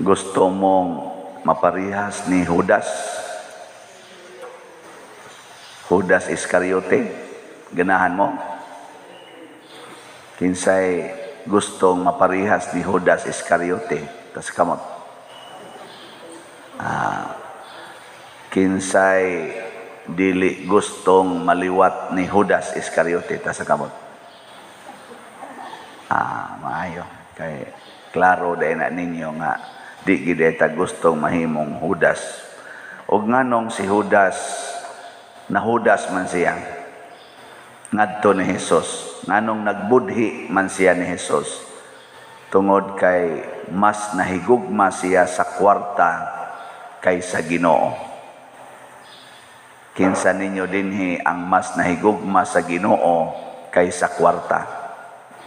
Gusto mong maparihas ni Judas? Judas Iscariote? Ganahan mo? Kinsay gustong maparihas ni Judas Iscariote? Tas kamot. Kinsay dili gustong maliwat ni Judas Iscariote? Tas kamot. Maayo. Kay klaro dahil na ninyo nga di gid ta gustong mahimong Judas. Og nganong si Judas nahudas man siya ngadto ni Jesus? Nganong nagbudhi man siya ni Jesus? Tungod kay mas nahigugma siya sa kwarta kaysa Ginoo. Kinsa ninyo dinhi ang mas nahigugma sa Ginoo kaysa kwarta?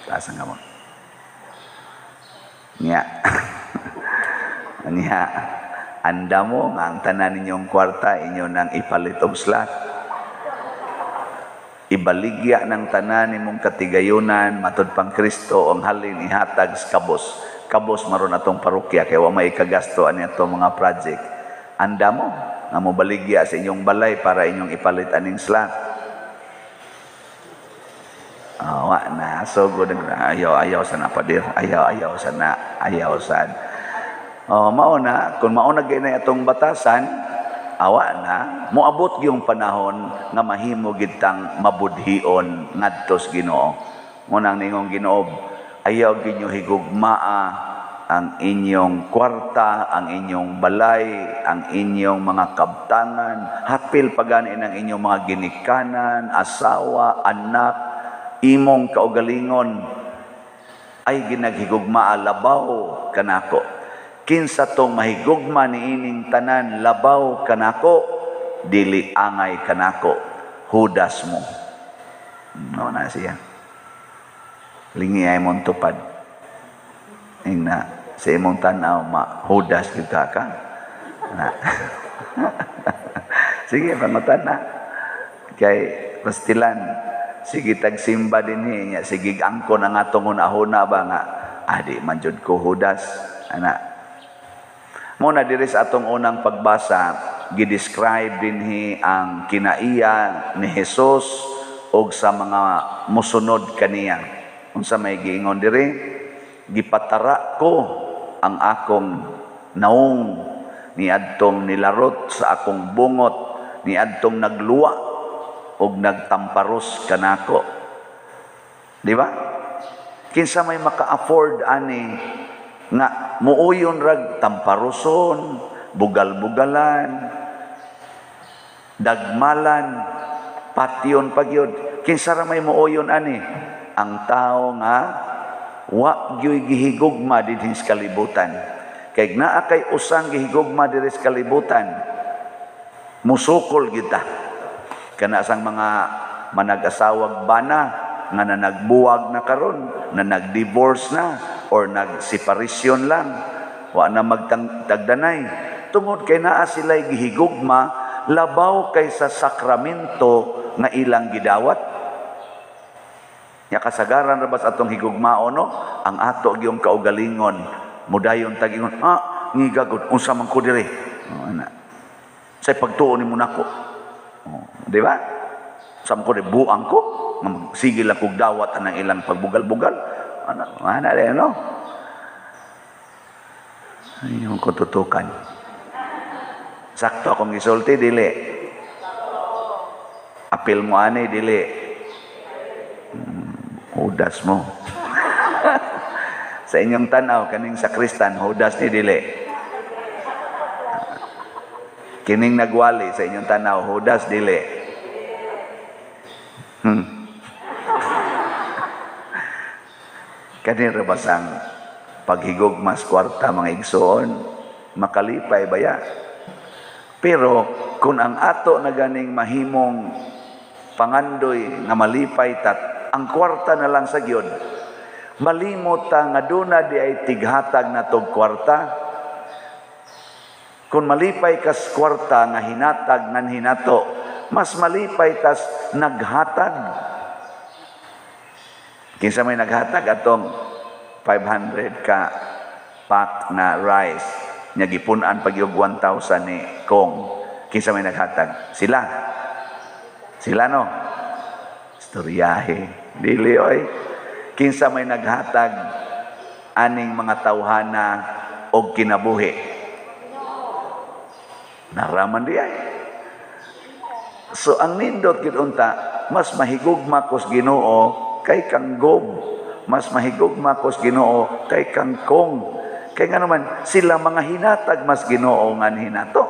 Taas ang kamot. Nya. Nya. Anda mo nga ang tanan ninyong kwarta inyo nang ipalit og slot. Ibaligya ng tanan nimong katigayunan matud pang Kristo ang halin ihatag sa kabos. Kabos maron atong parokya kay wa may kagasto ani atong mga project. Anda mo nga mobaligya sa inyong balay para inyong ipalit aning slot. Wa na so good, ayaw, ayaw sana, padir, ayaw, ayaw sana, ayaw sad. Oh, mao na kung mao na gyud atong batasan, awa na moabot gyung panahon nga mahimo gid tang mabudhion ngadto sa Ginoo. Mo nang ningong Ginoo, ayaw ginyo higugmaa ang inyong kwarta, ang inyong balay, ang inyong mga kabtangan, hapil pagani ng inyong mga ginikanan, asawa, anak, imong kaugalingon, ay ginaghigugmaa labaw kanako. Kinsa tong mahigugma ni ining tanan labaw kanako, dili angay kanako, Judas mo. No na siya. Lingi ay mong tupad. Ingna, sa imong tanaw, ma Judas kita ka. Na. Sige, pangutan na. Kay pastilan, sige tagsimba din niya, sige angkon ang atong hunahuna ba nga, di man jud ko Judas. Ana. Muna diri sa atong unang pagbasa, gidescribe dinhi ang kinaiya ni Jesus og sa mga mosunod kaniya. Unsa may giingon diri? Gipatara ko ang akong naong niadtong nilarot sa akong bungot, niadtong nagluwa og nagtamparos kanako. Di ba? Kinsa may maka-afford ani nga muuyon rag tamparoson, bugal-bugalan, dagmalan, patyon pagyod? Kinsa ra may muuyon ani? Ang tao nga wa gyoy gihigugma dinhi sa kalibutan. Kay naa kay usang gihigugma diri sa kalibutan, musukol kita. Kana sang mga manag-asawag bana nga nanagbuwag na karon, na nag-divorce na or nagseparasyon lang, wa na magtagdanay, tungod kay naa sila'y gihigugma labaw kaysa sakramento nga ilang gidawat. Nya kasagaran ra bas atong higugmaon, no, ang ato gyung kaugalingon mudayon tag-ingon, ngigagod unsa man ko diri, oh, ana say pagtuo nimo nako, oh, di ba? Sa ko di buang ko sige lang kog dawat anang ilang pagbugal-bugal. Ana, ana rin, no? Ay, yung kututukan. Sakto akong gisulti, dili? Apil mo ani, dili? Hudas mo. Sa inyong tanaw, kaning sakristan, hudas ni dili? Kining nagwali, sa inyong tanaw, hudas, dili? Kanira basang paghigugmas kwarta, mga igsoon, makalipay baya. Pero kung ang ato na ganing mahimong pangandoy nga malipay tat ang kwarta na lang sa gyud, malimot ta nga duna di ay tighatag na tog kwarta. Kung malipay kas kwarta nga hinatag ngan hinato, mas malipay tas naghatag. Kinsa may naghatag atong 500 ka pack na rice. Nya gipun-an pag yung 1,000 ni Kong. Kinsa may naghatag? Sila. Sila, no? Istoryahe. Dili oy. Kinsa may naghatag aning mga tawhana og kinabuhi? Naraman di ay. So ang nindot gid unta, mas mahigugma kos Ginoo kay kang Gob. Mas mahigugma kos Ginoo kay kang Kong. Kay nga naman sila mga hinatag mas Ginoo nga hinato.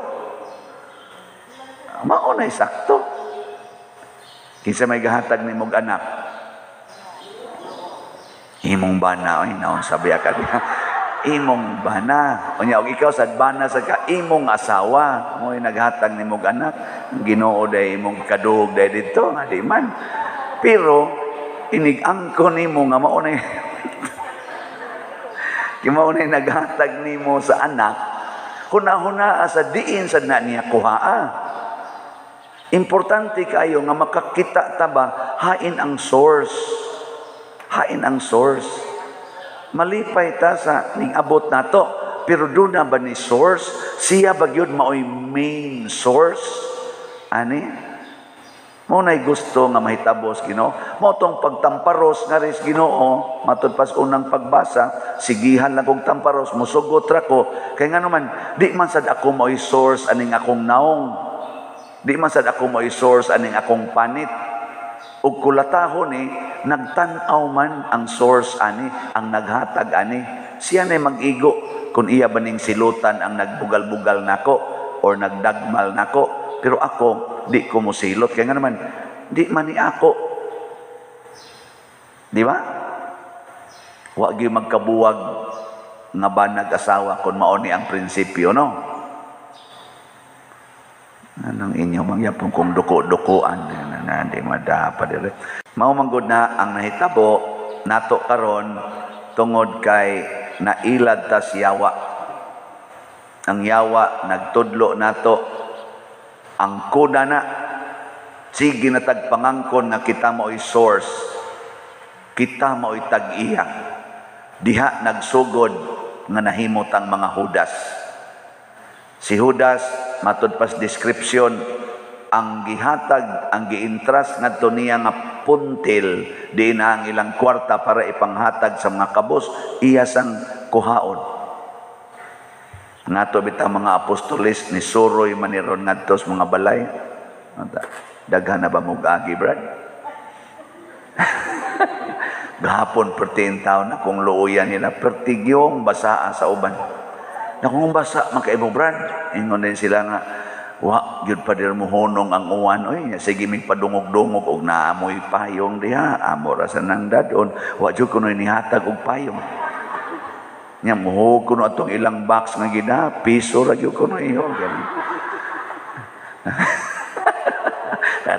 Mao na sakto. Kinsa may gahatag nimog anak? Imong bana oy, naon sabi ka diha. Imong bana. Unya og ikaw sad bana sa ka imong asawa, mo'y naghatag nimog anak. Ginoo day imong kaduhog day didto, nga di man. Pero inig-angko nimo nga mao na mao na naghatag nimo sa anak, huna-huna sa diin sad na niya kuhaa. Importante kayo nga makakita ta ba hain ang source. Hain ang source. Malipay ta sa ning abot nato, pero duna ba ni source? Siya ba gyud maoy main source? Ani? Mao nay gusto nga mahitabos Ginoo. Mao tong pagtamparos nga ris Ginoo, matud pas unang pagbasa, sigihan lang kog tamparos, musugot ra ko. Kay ngano man, di man sad ako maoy source aning akong naong. Di man sad ako maoy source aning akong panit. Ug kulatahon ni nagtan-aw man ang source ani, ang naghatag ani. Siya nay mag-igo kung iya ba ning silutan ang nagbugal-bugal nako or nagdagmal nako. Pero ako di ko mosilot kay nga naman di man ni ako. Di ba? Wa gyud magkabuwag nga banag asawa kung mao ni ang prinsipyo, no? Anong inyo mangyapon kung duko-dukuan na di madapa dire. Mao man gud na ang nahitabo nato karon tungod kay nailad ta si yawa. Ang yawa nagtudlo nato ang kuda na sige na tagpangangkon nga kita mao'y source, kita mao'y tag-iya. Diha nagsugod nga nahimot ang mga Judas. Si Judas, matud pas description, ang gihatag, ang giintras ngadto niya nga puntil, di na ang ilang kwarta para ipanghatag sa mga kabos, iya sang kuhaon. Ngato bitaw mga apostoles ni suroy maniron ngadto sa mga balay. Daghan na ba mo agi, Brad? Gahapon pertiin taon na kung luuyan nila, pertigyong basaa sa uban. Na kung basa makaimo, Brad, ingon din sila nga, wa gyud pa dir mo hunong ang uwan oy, sige mig padungog-dungog og naamoy payong diha, amo ra sa nang dadon, wa jud kunoy nihatag og payong. Nya muhug kuno atong ilang box nga gida, piso ra gyud kuno iyo.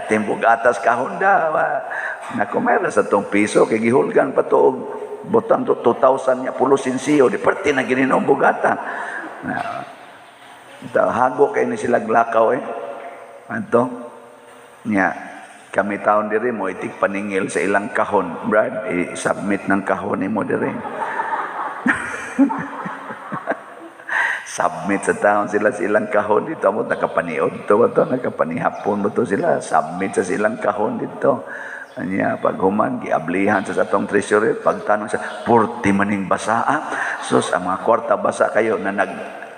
Timbog atas kahon da. Nako mayra sa tong piso kay gihulgan pa to og butang to 2,000 nya pulo sinsiyo di perti na gini no bugata. Na, hago kay ni sila glakaw eh. Anto nya kami taon diri mo itik paningil sa ilang kahon, Brad, i-submit ng kahon nimo diri. Submit sa taon sila sa ilang kahon dito mo nakapaniod to to nakapanihapon mo to sila, submit sa silang kahon dito. Anya pag human giablihan sa atong treasury, pagtanong sa purti maning basa. Sus, ang mga kwarta basa kayo na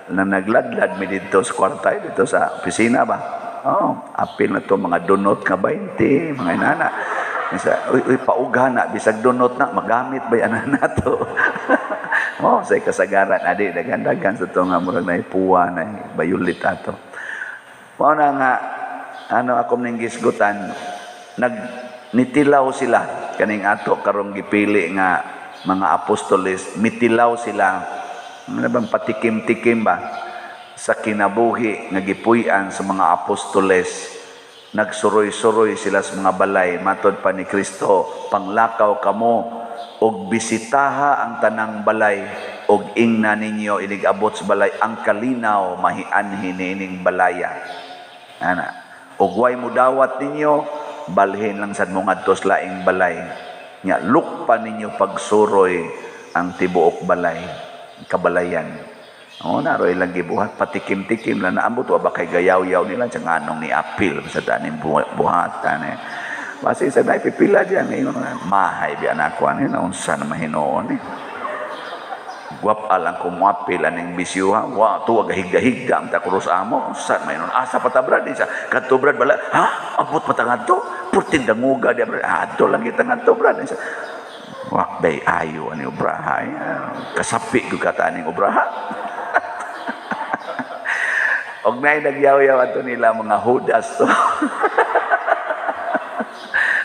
nagladlad mi dito sa kwarta dito sa opisina ba. Oh, apil na to mga donot nga 20, mga inana. Isa, uy, uy paugha na bisag donot na magamit ba yan na to. Oh, say kasagaran adi daghan-daghan sa to nga murag na ipuwa na bayulit ato. Mao na nga ano ako ning gisgutan, nag nitilaw sila kaning ato karong gipili nga mga apostoles, mitilaw sila. Ano bang patikim-tikim ba sa kinabuhi nga gipuy-an sa mga apostoles? Nagsuroy-suroy sila sa mga balay matod pa ni Kristo, panglakaw kamo og bisitaha ang tanang balay og ingna ninyo inig abot sa balay ang kalinaw mahianhi niining balaya. Ana, og way mudawat ninyo, balhin lang sad mo ngadto sa laing balay. Nya lukpa ninyo pagsuroy ang tibuok balay. kabalayan. O na ro ilang gibuhat, patikim-tikim lang na ambot wa ba kay gayaw-yaw nila sa nganong ni apil sa taning buhatan eh. Basi sa dai pipila diyan ingon mahay biya na ako ani unsa na mahinuon ni. Guwap alang kumuapil aning bisyo ha. Wa to gahiga-higa ang takuros amo. Unsa may nun asa pa ta, Brad, sa kadto, Brad, bala ha abot pa ta ngadto purtin danguga dia, Brad, adto lang kita ngadto, Brad. Wa bay ayo ani obraha eh. Kasapi gyud ka aning obraha. Og nay nagyaw-yaw ato nila mga Judas to.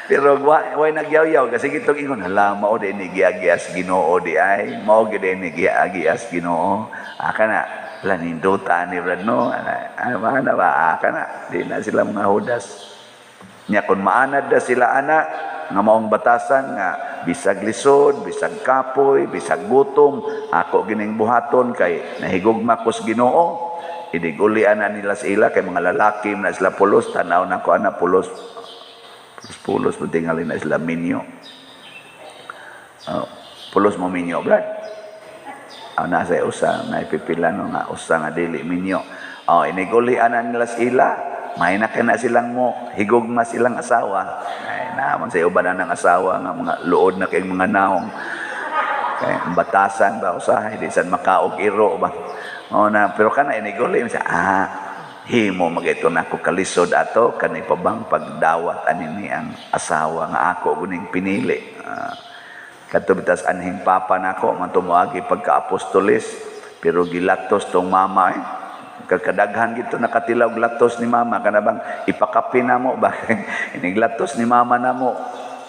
Pero wa nagyaw-yaw kasi gitong ingon, hala, mao di ni giagias Ginoo di ay, mao gid ni giagias Ginoo. Aka na laninduta ni Brad no. Ana ana ba aka na di na sila mga Judas. Nya kun maanad na sila ana nga maong batasan nga bisag lisod, bisag kapoy, bisag gutom, ako gining buhaton kay nahigugma ko sa Ginoo. Inigulian na nila sa ila kay mga lalaki na sila pulos, tanaw na ko ana pulos. Pulos pulos tingali na sila minyo. Pulos mo minyo, Brad. Nasa usa na ipipila no nga usa nga dili minyo. Inigulian na nila sa ila, may na kay na silang mo higugma silang asawa. Ay naman sa uban na ng asawa nga mga luod na kay mga naong. Kay batasan ba usahay di sad makaog iro ba. O na, pero kana iniguli siya, himo magito na ako kalisod ato kani pa bang pagdawat ani ni ang asawa nga ako guning pinili. Kadto bitas anhing papa nako man tumuagi pagka-apostolis, pero gilatos tong mama eh. Kakadaghan gito nakatilaw latos ni mama kana bang ipakape namo ba iniglatos ni mama namo.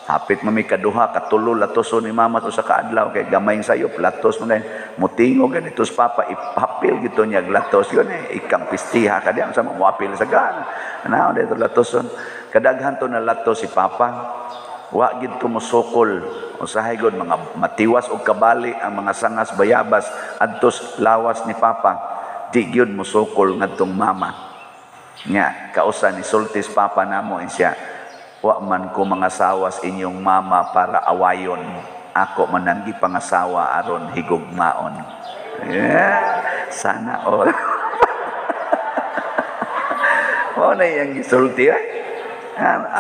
Hapit mami kaduha katulo latoso ni mama to sa kaadlaw kay gamay sayop latos man mutingo ganito sa papa ipapil gito niya latos yun eh ikang pistiha ka diyan sa moapil sa gan ana dito latoson kadaghan to na latos si papa wa gid to mosukol usahay gud mga matiwas og kabali ang mga sangas bayabas adtos lawas ni papa di gyud mosukol ngadtong mama nya kausa ni sultis papa namo siya. Wa man ko mga sawas inyong mama para awayon. Ako man ang gipangasawa aron higugmaon. Yeah, sana all. Mao na iyang gisulti eh.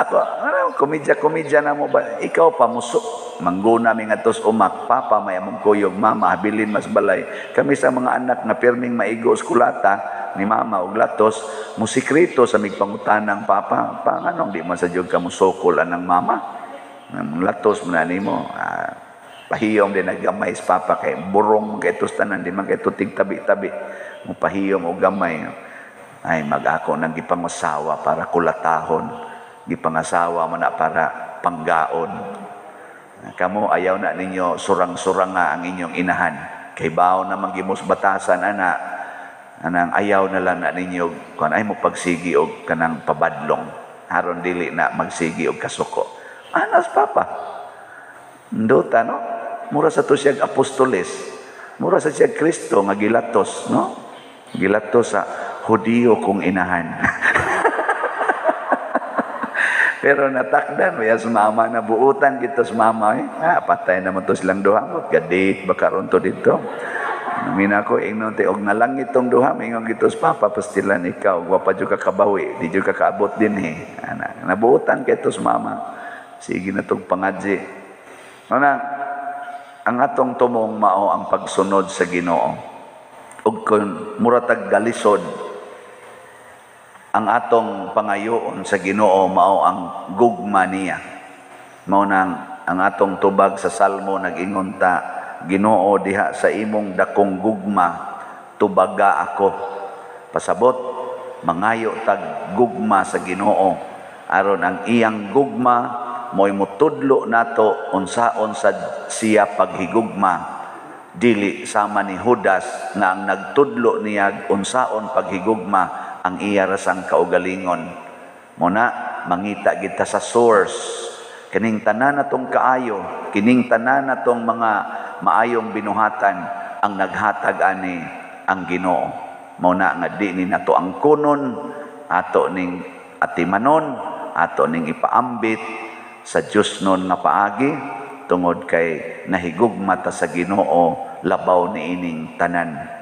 Ako, ano, komedya-komedya na mo ba? Ikaw pa muso. Mangguna mi ngadtos umak, papa may among kuyog, mama habilin mas balay. Kami sa mga anak nga pirming maigo eskulata ni mama og latos, musikreto sa migpangutanang papa, panganong di man sa jud ka musokol anang mama. Nang latos man nimo, pahiyom din naggamay sa papa kay burong kay tos tanan di man kay tutig tabi-tabi. Mupahiyom og gamay. Ay mag-ako nang gipangasawa para kulatahon, gipangasawa man na para panggaon. Kamo ayaw na ninyo surang-suranga ang inyong inahan. Kay bawo naman gimos batasan ana. Anang ayaw na lang na ninyo kun ay mo pagsigi og kanang pabadlong. Aron dili na magsigi og kasuko. Anas papa. Ndota no? Mura sa to siya apostoles. Mura sa siya Kristo nga gilatos, no? Gilatos sa Hudiyo kong inahan. Pero natakdan, may sa mama na buutan gito sa mama. Eh. Patay naman to silang duha. Gadate ba karon to dito? Mina ko, ingnon te, og nalangit tong duha, mingon gito sa papa, pastilan ikaw, wa pa jud ka kabawi, di jud ka kaabot din eh. Ana, nabuutan kay to sa mama. Sige na tong pangadji. Ana, ang atong tumong mao ang pagsunod sa Ginoo. Ug kun muratag galisod, ang atong pangayoon sa Ginoo mao ang gugma niya. Mao nang ang atong tubag sa Salmo nag-ingon ta, Ginoo diha sa imong dakong gugma tubaga ako. Pasabot mangayo tag gugma sa Ginoo aron ang iyang gugma mo'y mutudlo nato unsaon sa siya paghigugma, dili sama ni Judas nga ang nagtudlo niya unsaon paghigugma ang iya rasang kaugalingon. Muna mangita kita sa source kining tanan natong kaayo, kining tanan natong mga maayong binuhatan ang naghatag ani ang Ginoo. Mao na nga di ni nato ang kunon, ato ning atimanon, ato ning ipaambit sa Dios nun nga paagi tungod kay nahigugma ta sa Ginoo Labaw ni ining tanan.